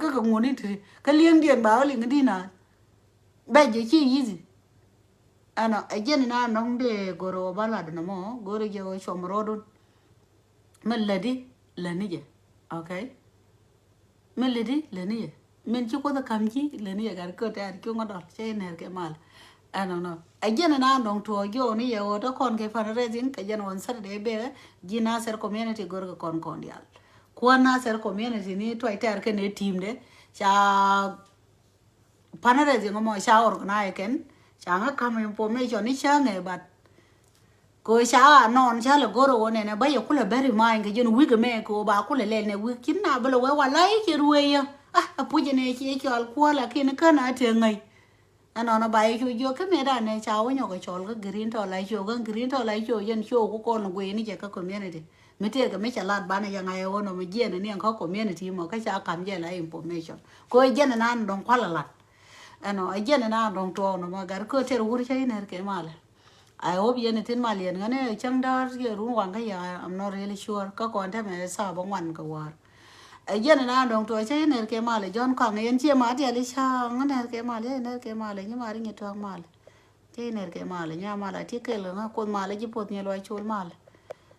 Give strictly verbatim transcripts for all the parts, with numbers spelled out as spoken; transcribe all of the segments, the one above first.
kä kä ŋun in ti kä liŋ diɛn ba wä liŋ di na. Bɛ jɛ ci yithi. Ɛnɔ ɛ jɛn na nɔŋ de goro ba lat na mɔ goro jɛ wä cuɔm rodun. Mɛ lɛ di lɛ ni jɛ. Okay. Min lidi leni yɛ min ci kuoth kam ci leni yɛ gat köt tɛɛr cuŋä dɔl cɛ inɛr kɛ mal. Ɛnɔnɔ ɛ jɛn ina dɔŋ tuɔɔk jiɔk ni yɛ ɣöö tɔ kɔn kɛ fundraising kɛ jɛn ɣɔn Saturday bɛ ji̱ Nasir community gör kɛ kɔn kɔn dial. Kuɔn Nasir community ni tuɔc tɛɛr kɛn ɛ team de ca fundraising mɔ ca organize kɛn ca ŋä kam information ni ca ŋɛ but Kɛ ɣöö ca a nɔɔn ca lɛ go̱r ɣöö nɛnɛ bä yɛ kulɛ bä remind kɛ jɛn wi̱k ɛmɛ kɛ ɣöö ba kulɛ lɛl nɛ wi̱k ci na bä lɛ wee wala i̱ ci ruëë yä. Ah, a puc ɛnɛ ci cɔal kuɔl lakin kän a te ŋäc. Ɛnɔnɔ ba yɛ cu jiök kä mëëdan nɛ ca wä nyɔk kɛ cɔl kä green tɔ la cio̱o̱k kä green tɔ la cio̱o̱k jɛn cio̱o̱k ku kɔn guëëni jɛ kä community. Mi tëëkɛ mi cɛ lat banɛ jɛ ŋa̱c ɛ ɣöö nɔ mi jiɛn ɛn iɛn kä community mɔ kä ca kam jɛ la information kɛ ɣöö jɛn ɛn an dɔ̱ŋ kual ɛ lat. Ɛnɔ ɛ jɛn ɛn an dɔ̱ŋ tuɔɔk nɔ mɔ gat kä tɛr wur cä inɛr kɛ malɛ. I hope yɛn ithin mal yɛn ŋäni cäŋ däär yɛ run waŋ kä yɛ, I'm not really sure. Kä kɔn tɛmɛ sa bä ŋuan kɛ wäär. Ɛ jɛn ina dɔŋ tuɔ cä inɛr kɛ mal jɔn kɔaŋ yɛn ciɛ ma diɛl i̱ ca ŋä nɛr kɛ mal yɛ inɛr kɛ mal nyi mar inyi tuɔk mal. Cä inɛr kɛ mal nyi mal a ti kel ŋä kuoth mal ji̱ puɔth nyi luɔc col mal.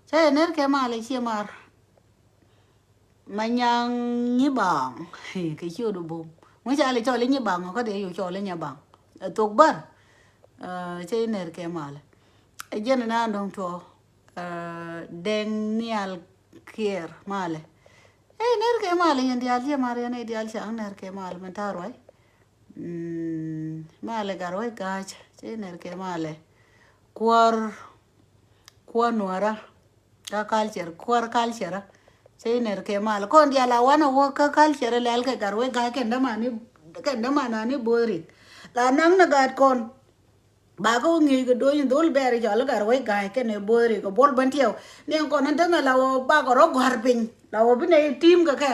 Cä inɛr kɛ mal ciɛ mar. Manyaŋ Nyibaŋ kɛ ciöt Bum. Ŋu ca lɛ cɔl i̱ Nyibaŋ kä dee yo̱ cɔl i̱ Nyibaŋ. Ɛ thok bär. Cɛ i̱ ner kɛ malɛ. Ɛ jɛn ina dɔ̱ŋ tuɔ. Dɛŋ Nhial Kiɛɛr malɛ. Ɛ ner kɛ malɛ yɛn diaal ciɛ mar yɛn ɛ diaal ca ner kɛ malɛ mɛn ta̱a̱ ruac. Malɛ gat ruac ga̱a̱c cɛ i̱ ner kɛ malɛ. Kuɔr kuɔr nuɔra. Kä culture kuɔr culture. Cä inɛr kɛ mal kɔn dial a wanɛ wä kä culture lɛl kɛ gat wec ga̱a̱c kɛn dämani kɛn dämanani bo̱o̱rik. La naŋ ni gat kɔn. Ba kä wä ŋi̱i̱c kɛ do̱ny dhol bɛɛr cɔl gat wec ga̱a̱c kɛn ɛ bo̱o̱rik kɛ buɔl ben tiɛw. Ni ɛn kɔn in tämɛ la wä bakɔ rɔ gɔ̱a̱r piny la wä bi nɛ tim kɛ kɛ.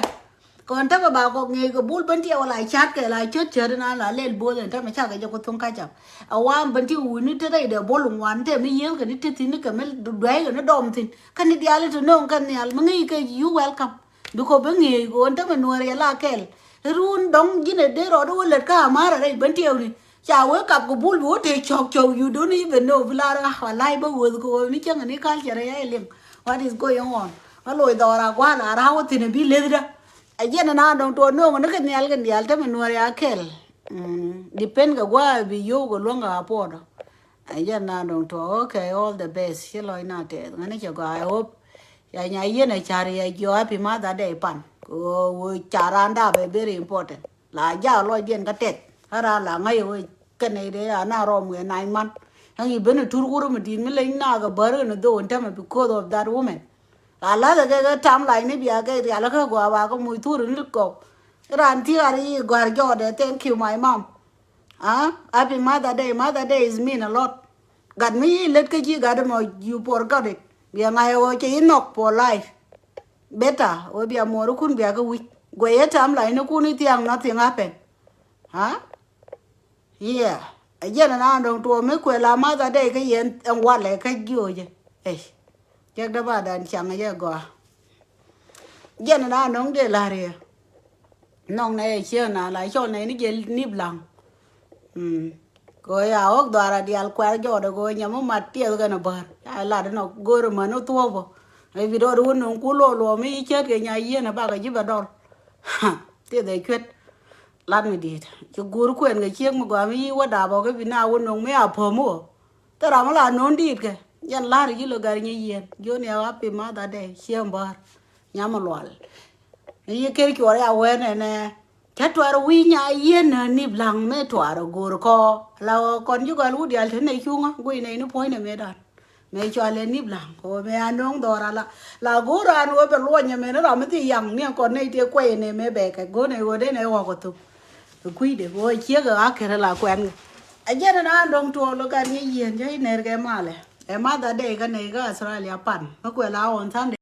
Kɔn tämɛ ba kɔk ŋi̱i̱c kɛ bul ben tiɛw la ca̱tkɛ la cöt cöt inan la lɛl bo̱o̱th ɛn tämɛ cakɛ jɛ ku thuŋ kacam. A wam ben ti wuni te rɛy dɛ bol ŋuan te mi yiëël kɛ ni te thi̱n kɛ mi duɛy kɛ ni dɔm thi̱n. Kä ni diaal i̱ te no̱o̱ŋ kɛ nhial mi ŋi̱i̱c kɛ you welcome. Bikɔ bi ŋi̱i̱c kɛ ɣöö ɛn tämɛ nuäär yɛ la kɛl. Run dɔ̱ŋ ji̱n ɛ dee rɔɔd wä lät kä ama̱a̱r a rɛy ben tiɛw ni. Ca wee kap kɛ bul bi wä te cɔk cɔk you don't even know bi lar ah walay bä weth kɛ ɣöö ni cäŋ ni culture yɛ liŋ. What is going on? Ɣä loc dhɔɔr a gua̱a̱l a ra̱a̱ wä thi̱n ɛ bi lethdä. A jiɛn na dɔŋ tuɔ no̱o̱ŋ ni kɛ nhial kɛ nhial tämɛ nuɔ̱ɔ̱r ya kɛl. Depend kɛ gua̱a̱ bi yio̱w kɛ luäŋ kɛ kapuɔdɔ. A jiɛn na dɔŋ tuɔ okay all the best ci lɔc na tɛth ŋäni cɛ gɔaa I hope. Ya nya yien a car ya jiɔ happy mother day pan kɛ ɣöö car an dap ɛ very important. La jaak lɔcdiɛn kä tɛth kä raan la ŋäc ɛ wec kɛnɛ dee a na rɔm wëë nine month. Ɛŋ i̱ ben ɛ tur wur mi di̱i̱t mi leny naak ɛ bär kɛn ɛ dho̱o̱n tämɛ because of that woman. La la̱thɛ kɛ kɛ tam lac ni bia kɛ rial kä gɔaa ba kä muc thur ni kɔk. Raan ti ɣar i̱ gɔ̱a̱r jɔɔdɛ thank you my mom. Ah, happy mother day. Mother day is mean a lot. Gat mi i̱ lät kä ji̱ gat ɛmɔ you forgot it. Bia ŋa̱c ɛ wä cɛ i̱ nhɔk for life. Better wä bia muɔɔrikun bia kä wi̱c guɛyɛ tam lac ni kun i̱ thiaŋ nothing happen. Ha? Yeah. A jiɛn na dɔŋ tuɔɔk mi kuɛ la mother day kä yɛn ɛn walɛ kä jiööcɛ. Ey. Cɛk dä ba dan caŋ jɛ gɔaa. Jiɛn na dɔŋ dee la̱r yɛ. Nɔŋ nɛ yɛ ciɛ na la cɔl nɛ ni jɛ nip laŋ. Kɛ ɣöö ya ɣɔ̱k dhɔaar a diaal kuɛ̈r jɔɔdɛ kɛ ɣöö nyɛ mi mat tiɛth kɛn a bär ca lat inɔ go̱o̱r män ni thuɔ̱ɔ̱p ɔ. Ɛ bi dɔɔd wun nöŋ ku luɔk luɔk mi ci cät kɛ nya yieen a bakɛ ji̱ bɛ dɔl. Tëë dhɛ cuet. Lat mi di̱i̱t ci go̱o̱r kuɛn kɛ ciek mi gɔaa mi yi wä dap ɔ kɛ bi na wä no̱ŋ mi a päm wä. Thil ram mi la no̱o̱ŋ di̱i̱t kɛ yɛn la̱r yi lo gat nyi yieen jiön yɛ wä happy Mother Day ciɛ bäär. Nyam mi lual. Ni yi ker cuɔr ya wee nɛnɛ. Cä tuar wi̱i̱ nya yieen nä nip laŋ mëë tuar go̱o̱r kɔ. La kɔn ji̱ gɔal wut dial te nɛ cuŋä guiy nɛ ni puɔ̱ny nɛ mëë dan. Mëë cual ɛ nip laŋ kɔ mëë a no̱o̱ŋ dhɔr ala. La go̱o̱r raan wee bɛ luɔny ɛmɛ ni ram mi thi yaŋ ni kɔn nɛ ti kuɛy nɛ mëë bɛ kɛ go̱o̱r nɛ wee den ɛ ɣɔk ɛ thuk. Kɛ kui̱dɛ wee ciek ɛ ɣak kɛn la kuɛn kɛ. A jɛn ɛn a dɔ̱ŋ tuɔɔk lo gat ŋi̱ yieen cä inɛr kɛ malɛ. Ɛ Mother Day kä nɛ kä Australia pan mi kuɛ la on Sunday.